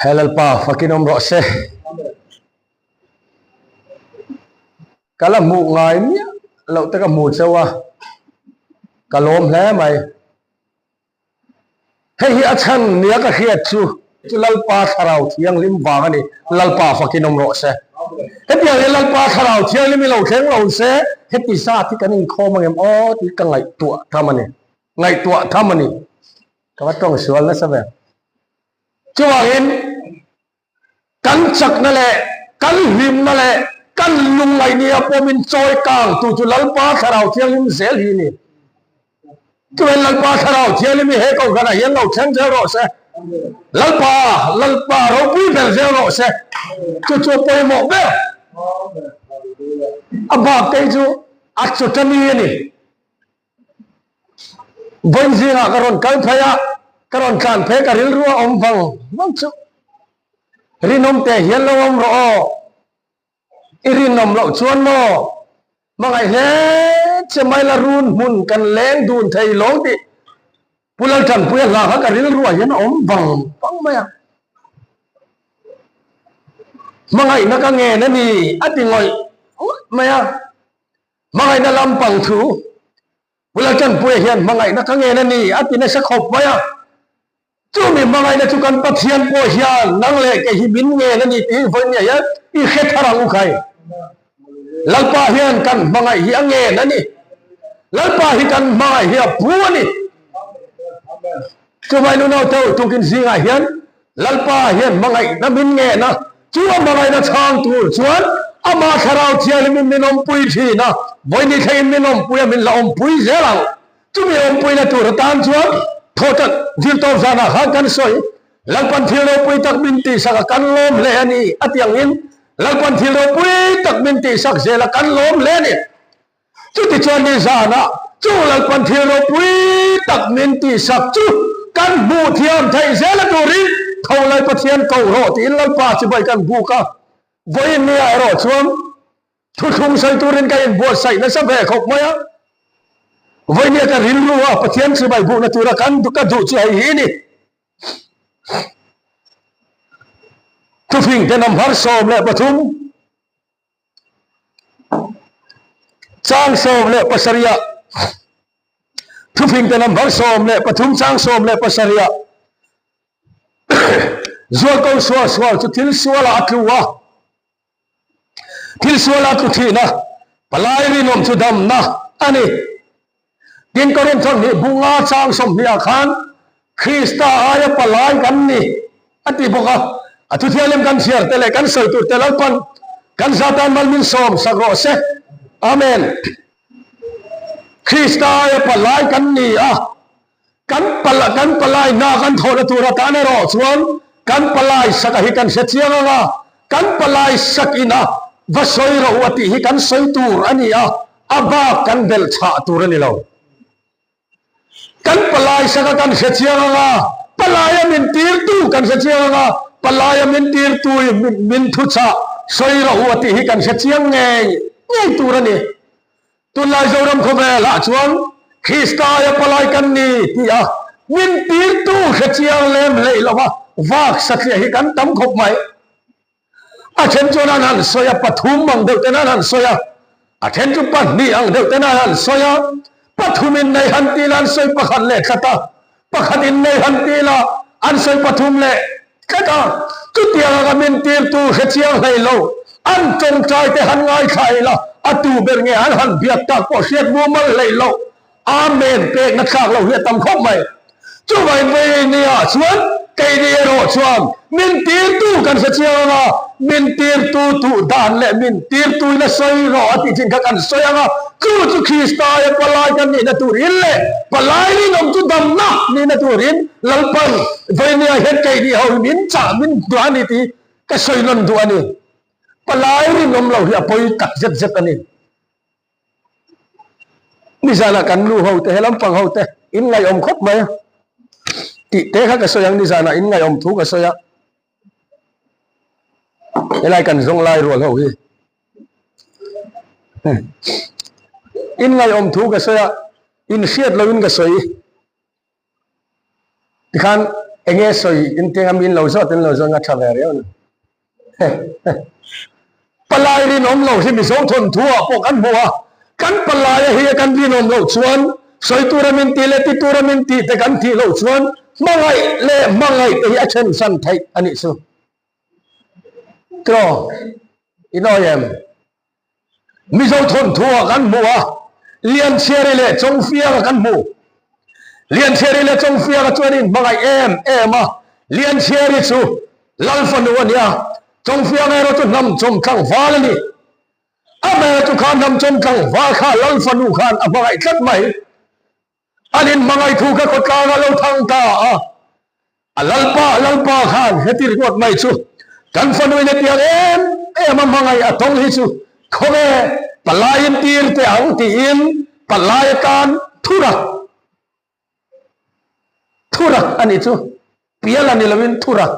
He Lalpa fakin awm rawh se. Ka la hmuh ngai miah loh te ka hmu cheu a, ka lawm hle mai. Hei hi a chhan nia ka hriat chu chu Lalpa Thlarau Thianghlim vang a ni, Lalpa fakin awm rawh se. Hetiang hian Lalpa Thlarau Thianghlim i lo thleng lo se, heti zat hi kan inkhawm angem aw tih ka ngaihtuah tham a ni, ngaihtuah tham a ni. Ka va tawng sual nasa ve. Chuvangin kan chakna leh kan hlimna leh kan lungngaihnia pawh min chawi kang tu chu Lalpa Thlarau Thianghlim zel hi a ni. Chuvangin Lalpa Thlarau Thianghlim hi he kohhranah hian lo thleng zel rawh se. Lalpa, Lalpa ropui ber zel rawh se. Chu chu a pawimawh ber. A bak te hi chu a chawṭani a ni. Vawiin zingah ka rawn kal phei a, ka rawn tlan phei ka rilru a awm vang vang chu. Rinawm teh hian lo awm rawh aw, i rinawm loh chuan maw hmangaih hle che mai la run hmun kan leng dun thei lawng tih Pu Laltanpuia hla kha ka rilruah hian a awm vang vang mai a. Hmangaihna ka ngen a ni a ti ngawih ngawih mai a. Hmangaihna lampang thu Pu Laltanpuia hian hmangaihna ka ngen a ni a ti nasa khawp mai a. Chumi hmangaihna chu kan Pathian pawh hian nang leh kei hi min ngen a ni tih hi vawinia hian i hre thar ang u khai. Lalpa hian kan hmangaih hi a ngen a ni. Lalpa hi kan hmangaih hi a pu a ni. Chuvai nu naute tukin zingah hian Lalpa hian hmangaihna min ngen a, chu a hmangaihna chhang tur chuan amah Thlarau Thianghlimin min awmpui thin a, vawini thlengin min awmpui a, min la awmpui zel ang. Chumi awmpuina tur atan chuan thawhtan zirtawp zanah khan kan sawi, Lalpan thil ropui tak min tihsak a kan lawm hle a ni a ti angin Lalpan thil ropui tak min tihsak zel a kan lawm hle a ni. Chutichuan ni zanah chu Lalpan thil ropui tak min tihsak chu kan hmuh thiam theih zel a turin tho lai Pathian ko rawh tiin Lalpa chibai kan buk a. Vawiin nia erawh chuan thuthlung sawi turin ka inbuatsaih nasa ve khawp mai a. Vawiin nia ka rilru a Pathian chibai bukna tura kan ka duh chu hei hi a ni. Thufing te number 13 Chang 17 ah Thufing te number 13 chang 17 ah Zualko sual sual chu thil sualah a tlu a, thil sualah a tlu thin a, palai rinawm chu damna a ni. Tin, Korinth hnih bunga chang 20 ah khan Krista aia palai kan ni a ti bawk a. A thuthianghlim kan chhiar te leh kan sawi tur te Lalpan kan zatan mal min sawm sak rawh se. Amen. Krista aia palai kan ni a, kan pal kan palai hna kan thawhna tur atan erawh chuan kan palai sak a hi kan hre chiang ang a, kan palai sak ina va sawi rawh u a tih hi kan sawi tur a ni a, a bak kan belh chhah tur a ni lo. Kan palai sak a kan hre chiang ang a, palai a min tirtu kan hre chiang ang a, palai a min tirtu i min thuchah sawi rawh u a tih hi kan hre chiang ngei ngei tur a ni. Tunlai Zoram khawvelah chuan Krista aia palai kan ni tih a min tirtu hre chiang lem hleih lova vak satliah hi kan tam khawp mai. A then chuan an han sawi a, pathum ang deuh ten an han sawi a, a then chu pahnih ang deuh ten an han sawi a, pathum in nei han ti la an sawi pakhat leh tlat a, pakhat in nei han ti la an sawi pathum leh tlat a, chutiang anga min tirtu hre chiang hlei lo, an tawngtai te han ngaithla ila a tu ber nge an han biak tak pawh hriat mumal hlei lo, Amen pekna thlak lo hi a tam khawp mai. Chuvangin vawinia chuan keini erawh chuan min tirtu kan hre chiang ang a, min tirtu tuh dan leh min tirtuin a sawi rawh a tih thin kha kan sawi ang a, chu chu Kristaia palai kan nihna turin leh palai rinawm chu damna nihna turin Lalpan vawinia hian keini ho hi min chah min duh a ni tih ka sawi nawn duh a ni. Palai rinawm lo hi a pawi tak zet zet a ni. Nizanah kan nu ho te he lampang ho te in ngaihawm khawp mai a tih te kha ka sawi ang nizanah in ngaihawm thu ka sawi a helai kan zawng lai rual ho hi in ngaihawm thu ka sawi a in hriat loin ka sawi. Tikhan Enge sawi in tiang a min lo zawt in lo zawt nga tha ve riau ni. Palai rinawm lo hi Mizo thawnthu ah pawh kan hmu a, kan palai a hi a kan rinawm loh chuan sawi tura min tih leh ti tura min tih te kan tih loh chuan hmangaih leh hmangaih te hi a then hran theih a nih chu. Tiraw? In awi em? Mizo thawnthu ah kan hmu a, Lianchhiari leh Chawngfianga kan hmu. Lianchhiari leh Chawngfianga chuan in hmangaih em em a, Lianchhiari chu Lal fanu a ni a, Chawngfianga erawh chu hnam chawm tlangval a ni. Amaherawhchu kha hnam chawm tlangval kha Lal fanu khan a hmangaih tlat mai. An inhmangaih thu kha khawtlang a lo thang ta a, a lalpa lalpa khan heti ringawt mai chu kan fanuin hetiang em em a hmangaih a tawng hi chu khawnge palaiin tir teh ang tiin palai atan thurak thurak a nih chu pial a ni loin thurak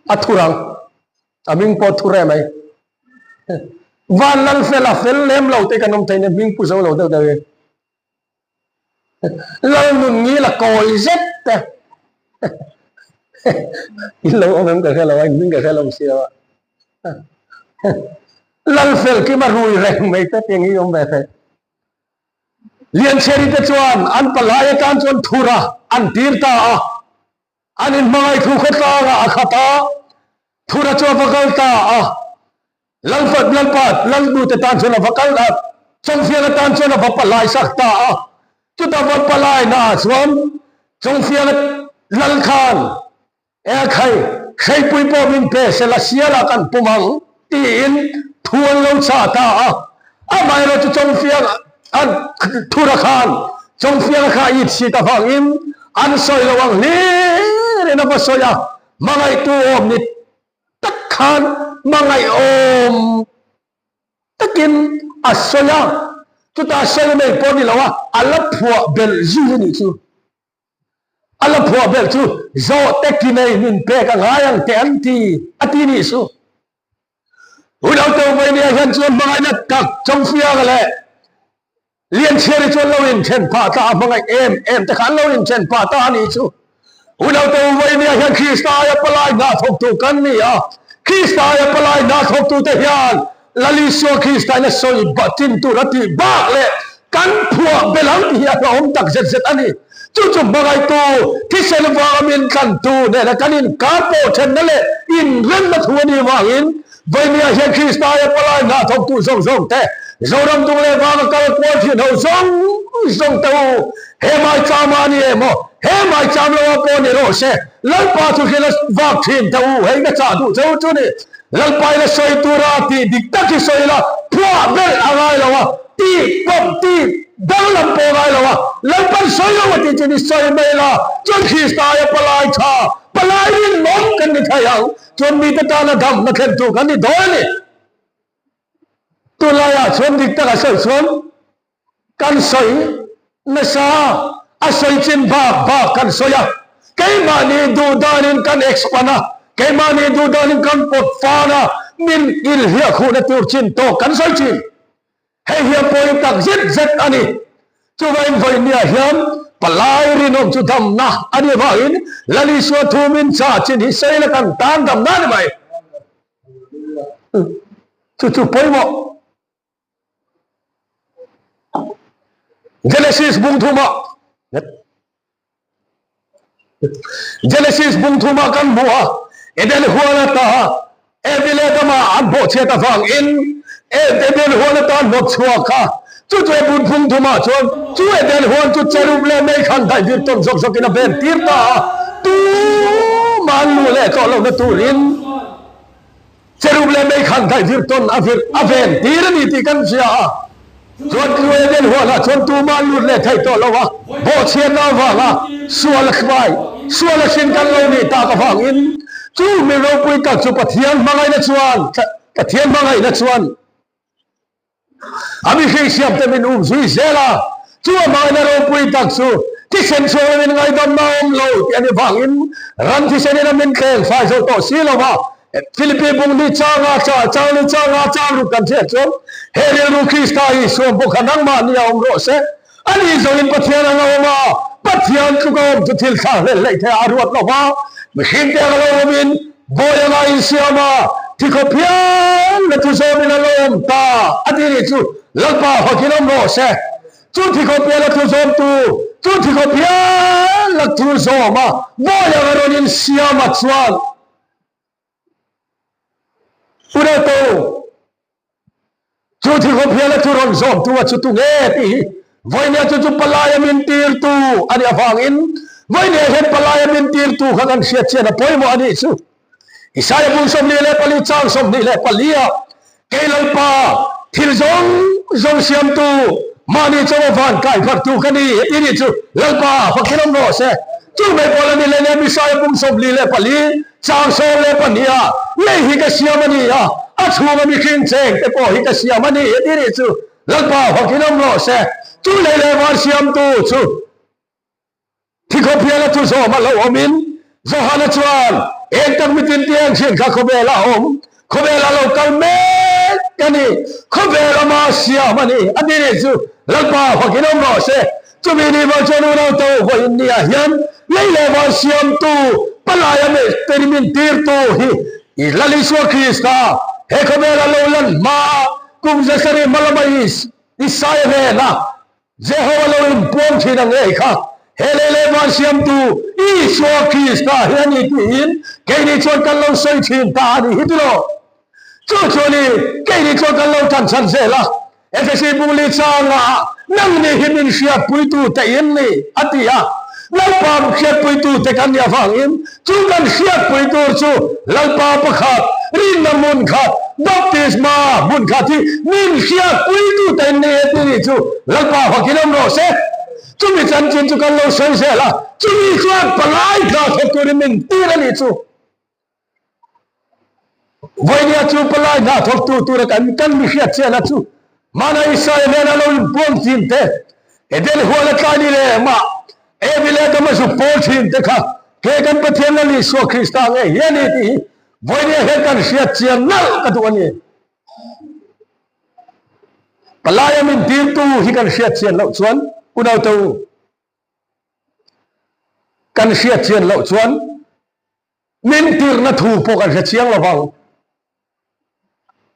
A thur ang. A hming pawh thur em ai. Van lal fel a fel lem lo te kan awm thei nia hming pu zo lo deuh deuh hi. Lal nun ngil a kawi zet te. In lo awm em ka hre lo a, in hming ka hre lo si lo a. Lal fel kim a rui reng mai te tiang hi awm ve thei. Lianchheri te chuan an palai atan chuan thur a an tir ta a. An inhmangaih thu khawtlangah a khat a, Thura chu a va kal ta a, Lalpa, Lalpa, Lalnute tan chuan a va kal a, Chawngfianga tan chuan a va palai sak ta a. Chuta va palainaah chuan Chawngfianga lal khan, E khai, hreipui pawh min pe sela sialah kan pum ang, tiin thu an lo chah ta a. Amaherawhchu Chawngfianga, Thura khan Chawngfianga kha a it sit avangin an sawi lo ang hlirin a va sawi a, hmangaihtu awm ni tak khan hmangaihawm takin a sawi a, chutah sawi mai pawh ni lo a, a la phuah belh zui a nih chu. A la phuah belh chu zawhte ki nei min pek a ngai ang teh an ti a ti nih chu. Unaute Uvaini-ah hian chuan hmangaihna tak Chawngfianga leh Lianchhiari chuan lo inthen phah ta a hmangaih em em te kha an lo inthen phah ta a nih chu. Unaute Uvaini-ah hian Krista aia palai hna thawktu kan ni a, Krista aia palai hna thawktute hian Lal Isua Krista in a sawi chin tur a tih bak leh kan phuah belh ang tih hi a hlauhawm tak zet zet a ni. Chu chu hmangaihtu thisen vanga min tlantu nena kan inkar pawh thenna leh inremna thu a nih vangin Vawimia hian Krista aia palai hna thawktu zawng zawng te, Zoram dung leh vanga kal kual thin ho zawng zawng te u, he maicham a ni emaw, he maicham lo ah pawh ni rawh se, Lalpa chu hril a vak thin te u, hei ka chah duh cheu chu ni. Lalpain a sawi tura tih dik tak hi sawi ila, phuah belh a ngai lo a, tih pawp tih danglam pawh a ngai lo a, Lalpan sawi lo a tih chu ni sawi mai ila, chuan Krista aia palai tha, palai rinawm kan ni thei ang, chuan mite tana damna thlentu kan ni dawn a ni. Tunlaiah chuan dik taka sawi chuan Kan sawi nasa, a sawi chin bak bak kan sawi a, keimahni duh danin kan expand a, keimahni duh danin kan pawt fan a, min inhliah khuhna tur chin tawk kan sawi thin. Hei hi a pawi tak zet zet a ni. Chuvangin vawinia hian palai rinawm chu damna a nih avangin Lal Isua thu min chah chin hi sawi la kan tan damna a ni mai. Chu chu pawimawh. Genesis bung thuma Genesis bung thuma kan hmu a Eden huan ata Evi leh Adama an bawhchhiat avangin Eden huan ata an hnawt chhuak a chu chu Ebun bung thuma chuan chu Eden huan chu cherub leh mei khan daih vir tawn zawk zawkin a ven tir ta a tumah an luh leh tawh lohna turin Cherub leh mei khan daih vir tawn a vir a ven tir a ni tih kan hria a, chuan tlu Eden huanah chuan tumah lut leh thei tawh lo a, bawhchhiatna avanga sual a hruai, sual a hrin kan lo nih tak avangin chu mi ropui tak chu Pathian hmangaihna chuan Pathian hmangaihna chuan A mihring siamte min um zui zel a, chu a hmaina ropui tak chu thisen chhuak lo in ngaihdamna a awm lo tih a ni vangin ran thisenin a min thleng fai zo tawh si lo va. Philippi bung ni changa cha chang ni changa chang ruk kan hriat chuan he rilru Krista Isua bawk kha nangmahni a awm rawh se. Ani zawin Pathian ang a awm a. Pathian tluka awm chu thil thlak hlel hleih theih a ruat lo va, mihringte anga lo awmin bawi anga insiam a, thi khawp hian la thu zawmin a lo awm ta a ti nih chu Lalpa fakin awm rawh se. Chu thi khawp hian a thu zawmtu, chu thi khawp hian la thu zawm a, bawi anga rawn insiam a chuan U Reto, Chu thi khawp hian a thu rawn zawmtu a chu tu nge tih hi vawinia chu chu palaia min tirtu a nih avangin vawinia hian palaia min tirtu kha kan hriat chian a pawimawh a nih chu. Isaia bung 24 chang 24 ah Kei Lalpa, thil zawng zawng siamtu, mahni chaw van kai phartu ka ni heti nih chu Lalpa fakin awm rawh se. Chu mai pawh la ni leh nen Isaia bung 44 Chang 12 ah lei hi ka siam a ni a, a chhunga mihring cheng te pawh hi ka siam a ni heti nih chu Lalpa fakin awm rawh se. Chu lei leh van siamtu chu Thikhawp hian a thu zawm a hlauhawmin Johana chuan eng tak mitin tiang thin kha khawvel a awm, khawvel a lo kal mek a ni, khawvel ama siam a ni a ti nih chu Lalpa fakin awm rawh se. Chumi ni vang chuan unau to vawiin niah hian lei leh van siamtu palaia meh min tirtu hi i Lal Isua Krista he khawvel a lo lan hma kum zasarih hma lama Isaia hnena Jehova lo inpuang thin ang ngei kha he lei leh van siamtu Isua Krista hi a ni tiin keini chuan kan lo sawi thin ta a nih hi tiraw? Chu chu a ni, keini chuan kan lo tan chhan zel a. Efesi bungli changah nangni hi min hriatpuitu te in ni a ti a. Lalpa hriatpuitu te kan nih avangin chu kan hriatpui tur chu Lalpa pakhat, rinna hmun khat, baptisma hmun khat hi min hriatpuitu te in ni e ti nih chu Lalpa fakin awm rawh se. Chumi chanchin chu kan lo sawi zel a, chumi chuan palai hna thawk turin min tir a nih chu. Vawinia chu palai hna thawktu tura kan kan mi hriat chian a chu hmana Israel hnena lo inpuang thin te, Eden huala tlai ni leh mah Evi leh Adama zuk pawl thin te kha ke kan Pathian Lal Isua Krista ngei hi a ni tih hi vawinia hian kan hriat chian nalh ka duh a ni. Palaia min tirtu hi kan hriat chian loh chuan unaute u kan hriat chian loh chuan Min tirna thu pawh kan hre chiang lo vang.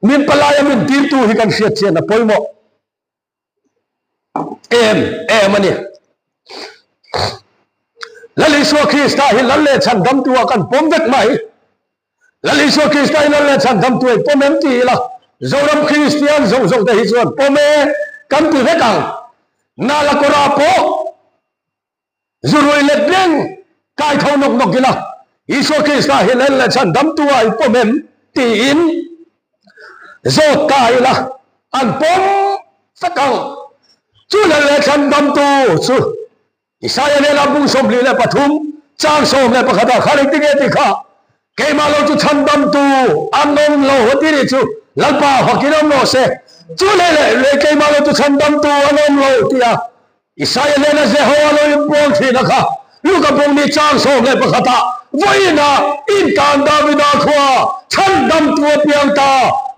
Min palaia min tirtu hi kan hriat chian a pawimawh em em a ni. Lal Isua Krista hi Lal leh Chhandamtu ah kan pawm vek mai. Lal Isua Krista hi Lal leh Chhandamtu ah i pawm em ti ila, Zoram Kristian zawng zawng te hi chuan pawm e kan ti vek ang. Nalakawra pawh Zu rui let reng kai tho nawk nawk ila, Isua Krista hi lel leh chhan damtu ah i pawm em? tiin zawt ta ila an pawm vek ang. Chu lel leh chhan damtu chu Isaia hnenah bung 23 chang 11 ah khan engtinge ti kha? Keimah lo chu chhandamtu an awm lo a ti nih chu Lalpa fakin awm rawh se. Chu leh leh leh keimah lo chu chhandamtu an awm lo tia Isaia hnena Jehoa lo inpuang thin a kha Luka bung ni chang 11 ah vawiin ah intan Davida khua chhandamtu a piang ta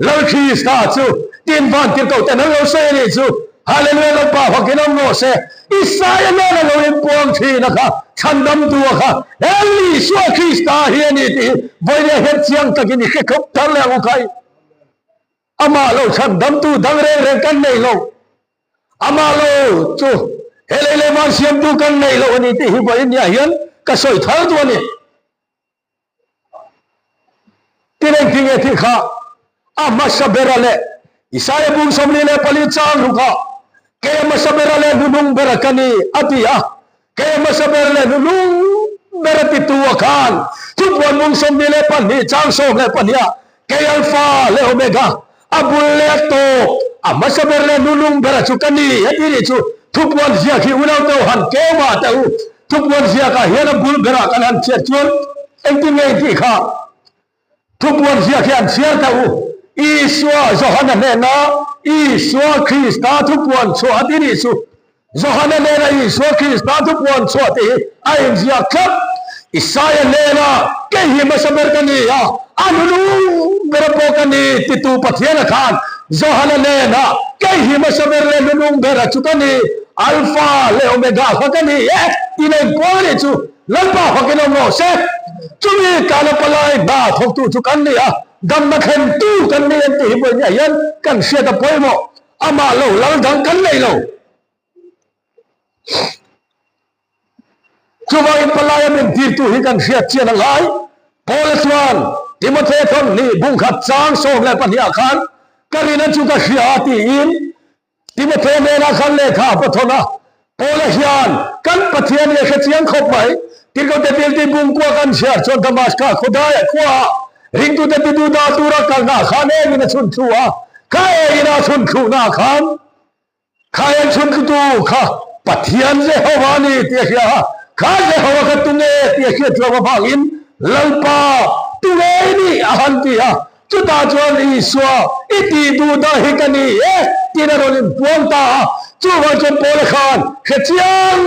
Lal Krista chu tin vantirhkoh ten an lo sawi a nih chu. Hallelujah Lalpa fakin awm rawh se. Isaia hnena lo inpuang thin a kha, chhandamtu a kha, he Isua Krista hi a ni tih hi vawinia hian chiang takin i hre khawp thar leh ang u khai. Amah lo chhandamtu dang reng reng kan nei lo. Amah lo chu he lei leh van siamtu kan nei lo a ni tih hi vawinia hian ka sawi thar duh a ni. Tin engtin nge tih kha a hmasa bera leh Isaia bung 44 chang ruk ah kei a hmasa bera leh hnuhnung bera ka ni a ti a, kei a hmasa ber leh hnuhnung bera titu a khan thupuan bung 22 chang 12 ah kei Alpha leh Omega a bul leh a tawp a hmasa ber leh hnuhnung bera chu ka ni a ti nih chu thupuan ziak hi unaute han keu mah teh u. Thupuan ziakah hian a bul berah kan han chhiat chuan engtin nge intih kha? Thupuan ziak hi an chhiar ta u. Isua, Johana hnena Isua Krista thupuan chhuah a ti nih chu. Johana hnena Isua Krista thupuan chhuah tih hi a inziak tlat. Isaia hnena kei hi hmasa ber ka ni a, a nunung bera pawh ka ni titu Pathiana khan Johana hnena kei hi hmasa ber leh nunung bera chu ka ni. Alpha leh Omega kha ka ni e tih a inpuang a nih chu. Lalpa fakin awm rawh se. Chumi tana palai hna thawktu chu kan ni a, damna thlentu kan ni em tih hi vawiin ah hian kan hriat a pawimawh. Amah lo lal dang kan nei lo. Chuvangin palaia min tirtu hi kan hriat chian a ngai. Paula chuan Timothe thawmhnih bungkhat chang 12 ah khan ka rina chu ka hria a tiin Timothe hnenah khan lehkha a pathawn a. Paula hian kan Pathian hi a hre chiang khawp mai. Tirhkohte Pilti bungkua kan chhiar chuan Damaska khawdaiah khuaah ringtute tiduhdah tura kalnaah khan engin a chhun thlu a, kha engin a chhun thluhnaah khan Kha en chhuntu kha Pathian Jehova a ni tih a hria a, kha Jehova kha tunge tih a hriat loh avangin Lalpa tunge i nih a han ti a, chutah chuan Isua i tih duh dah hi ka ni e tiin a rawn inpuang ta a. Chuvang chuan Paula khan hre chiang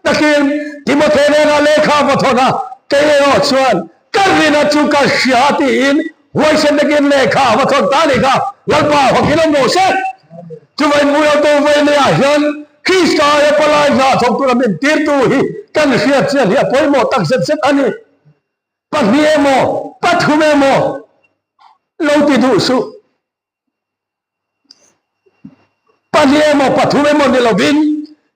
takin Timothy hnenah lehkha a va thawn a, kei erawh chuan ka rina chu ka hria tiin Huaisen takin lehkha a va thawn ta a nih kha, Lalpa hakin awm rawh se. Chuvai Mualto Vaileah hian Krista aia palai hna thawk tura min tirtu hi kan hriat chian hi a pawimawh tak zet zet a ni. Pahnih emaw, pathum emaw lo ti duh suh. Pahnih emaw pathum emaw ni lovin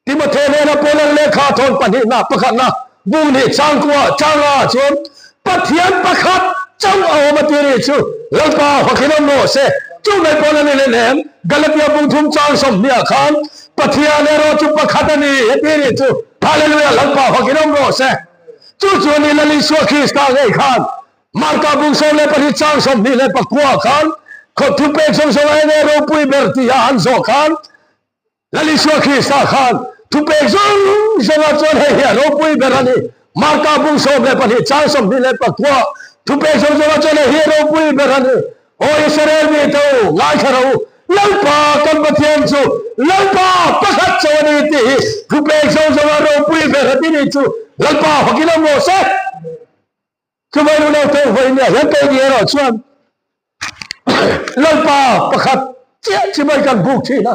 Timothy hnena Paulan lehkha thawn pahnihna pakhatna bung nih changkua changa chuan Pathian pakhat chauh a awm a ti ri chu Lalpa fakin awm rawh se. Chu mai pawh la ni leh nem Galatia bung thum chang 20 ah khan Pathian erawh chu pakhat a ni he ti ri chu Hallelujah Lalpa fakin awm rawh se. Chu chu a ni Lal Isua Krista ngei khan Marka bung 17 chang 29 khan khaw thupek zawng zawng a enge ropui ber tih a han zawh khan Lal Isua Krista khan thupek zawng zawngah chuan hei hi a ropui ber a ni. Marka bung 12 chang 29 thupek zawng zawngah chuan hei hi a ropui ber a ni. Aw Israel mi te u, ngaithla rawh u, Lalpa kan Pathian chu Lalpa pakhat chauh a ni tih hi thupek zawng zawngah ropui ber a ti ni chu Lalpa fakin awm rawh se. Chuvai lu lo tawh vawi nia hian kei ni erawh chuan Lalpa pakhat chiah chibai kan buk thin a,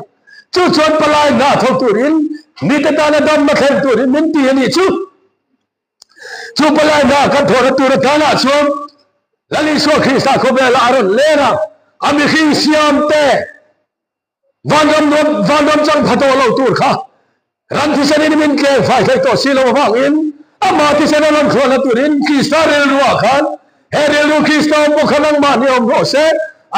chu chuan palai hna tho turin mite tana damna thleng turin min ti a nih chu. Chu palai hna kan thawhna tur atanah chuan Lal Isua Krista khawvelah a rawn len a, a mihring siamte Vanram nuam, vanram chang pha tawh lo tur kha ram thisen in min tleng fai thei tawh si lo avangin amah thisen a rawn thluahna turin Krista rilruah khan he rilru Krista awm pawh kha nangmah ni awm rawh se,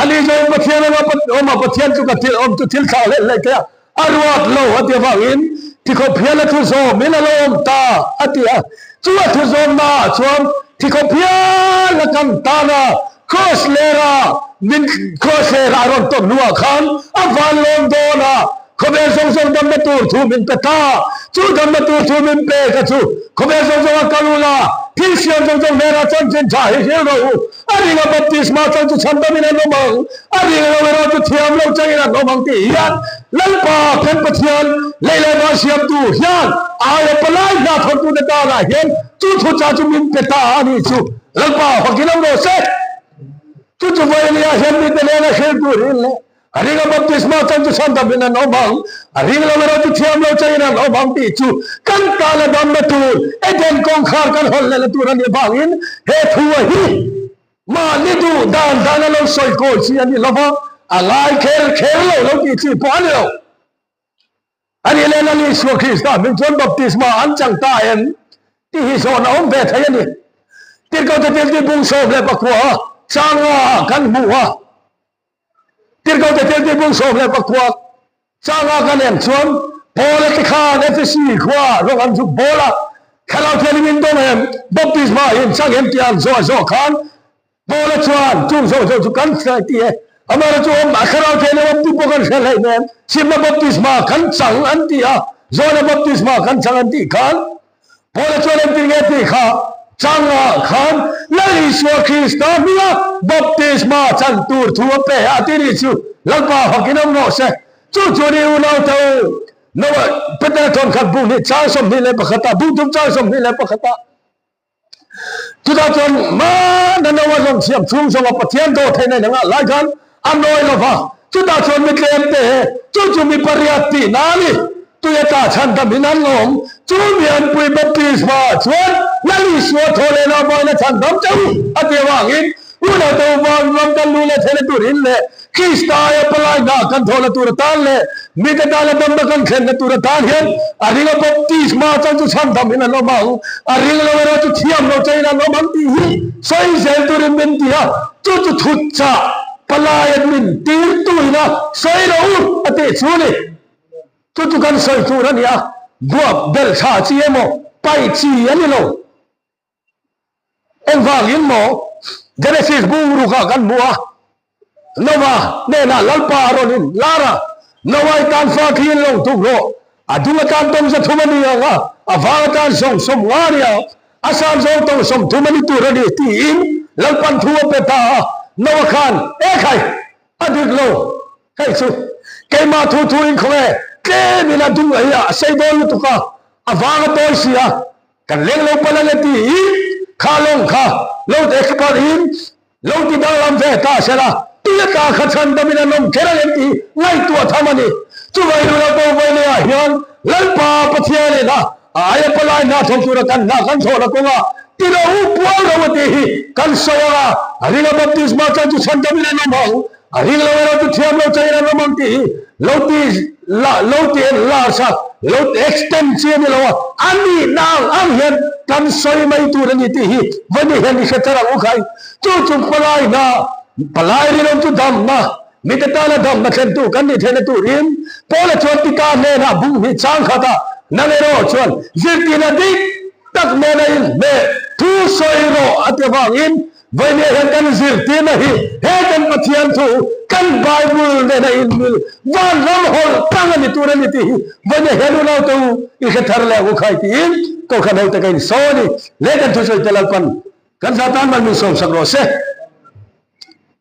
ani zawng Pathian anga awma Pathian chu ka thil awm chu thil thlah hleh hleh thei a, a ruat lo a ti avangin thikhawp hial a thu zawm in a lo awm ta a ti a, chu a thu zawmna ah chuan thikhawp hial a kan tan a. Cross lera min cross lera a rawn tawn hnuah khan a van lawm dawn a, khawvel zawng zawng damna tur thu min pe ta. Chu damna tur thu min pe kha chu khawvel zawng zawng a kal ul a, thil siam zawng zawng hnenah chuan chin tha hi hril rawh u. A ringa baptisma chang chu chhandamin an awm ang, a ring lo erawh chu thiam lo changin an awm ang tih hian Lalpa kan Pathian lei leh van siamtu hian aia palai hna thawntute danah hian chu thuchah chu min pe ta a nih chu. Lalpa fakin awm rawh se. Chu chu vawinia hian mite nena hril turin leh a ringa baptisma chang chu chhandamin an awm ang, a ring lo erawh chu thiam lo changin an awm ang tih chu kan tana damna tur Eden kawngkhar kan hawn lehna tur a nih avangin he thu a hi mahni duh dan dana lo sawi kawi chi a ni lova, a ngai kher kher lo lo tih chi pawh a ni lo. A nih leh Lal Isua Krista hming chuan baptisma an chang ta em tih hi zawhna awm ve thei a ni. Tirhkohte Tirhti bung 19 changa kan hmu a. Tirhkohte Tirhti bung 19 changa kan en chuan Paula te khan Efesi khua rawng an zuk bawl a, Thlarau Thianghlim in dawng em, baptisma in chang em tih an zawh zawh khan Paula chuan chung zawh zawh chu kan hre ti e, amaherawhchu awm a thlarau theih lo awm tu pawh kan hre hleih nen simna baptisma kan chang an ti a, zawhna baptisma kan chang an tih khan Paula chuan engtin nge tih kha changah khan Lal Isua Krista hminga baptisma chan tur thu a pe a ti nih chu Lalpa fakin awm rawh se. Chu chu ni unau te u, Noah Petera thawnkhat bung hnih chang 21 ah bung thum chang 21 ah Chutah chuan hmana Noa zawng siam chhung zawnga Pathian dawh theihna in anga lai khan a nawi lo va, chutah chuan mi tlem te he, chu chu mi pariat tihna a ni. Tui ata chhandam in an awm. Chu mianpui baptisma ah chuan Lal Isua thaw leh lah vaina chhandam che u a ti avangin Unaute u van ram kan lu leh theihna tur in leh Krista aia palai hna kan thawhna tur atan leh mite tana damna kan thlenna tur atan hian a ringa baptisma chang chu chhandam in an awm ang, a ring lo erawh chu thiam lo changin an awm ang tih hi sawi zel turin min ti a, chu chu thutchah palai an min tirtu ina sawi lo u a tih chu a ni. Chu chu kan sawi tur a ni a, buak belh tha chi emaw paih chi a ni lo. Engvangin maw Genesis bungrukah kan hmu a, Noah hnenah Lalpa a rawn in lar a, Noah i tan fa khi in lo tuk rawh, a dung atan tawng 300 a ni ang a, a vang atan 150 a ni ang, a san zawng tawng 30 a ni tur a ni tiin Lalpan thu a pe ta a, Noah khan, Ekhai! A dik lo, hei chu keimah thu thu in khawnge tlemin a dung leh hi a sei dawn lutuk a, a vang a tawi si a, Kan leng lo palh ange tiin kha lawng kha lo expert in lo ti danglam ve ta sela, tui ata kha chhan damin an awm kher ang em tih ngaihtuah tham a ni. Chuvai ru lo bo vawileah hian Lalpa Pathian in a aia palai hna thawk tura kan hna kan thawhna kawngah ti lo u pual ro a tih hi kan sawi ang a, a ringa baptisma chan chu chhan damin an awm ang. A ring lo erawh chu thiam lo changin an awm ang tih hi lo ti la lo ti en lar sa lo extend chi a ni lo a, a nihna ang ang hian kan sawi mai tur a ni tih hi vawni hian i hre thar ang u khai. Chu chu palai hna palai rinawm chu damna mite tana damna thlentu kan nih theihna turin Paula chuan Tita hnenah bung hnih chang khatah nang erawh chuan zirtirna dik tak nena inhmeh thu sawi rawh a ti avangin Vawimia hian kan zirtirna hi he kan Pathian thu, kan Bible nena inmil vanram hawlh tlang a ni tur a ni tih hi vawimia hian unau te u i hre thar leh ang u khai tiin Kohhran hote ka insaw a ni. Leh kan thusawi te Lalpan kan za tan man min sawmsak rawh se.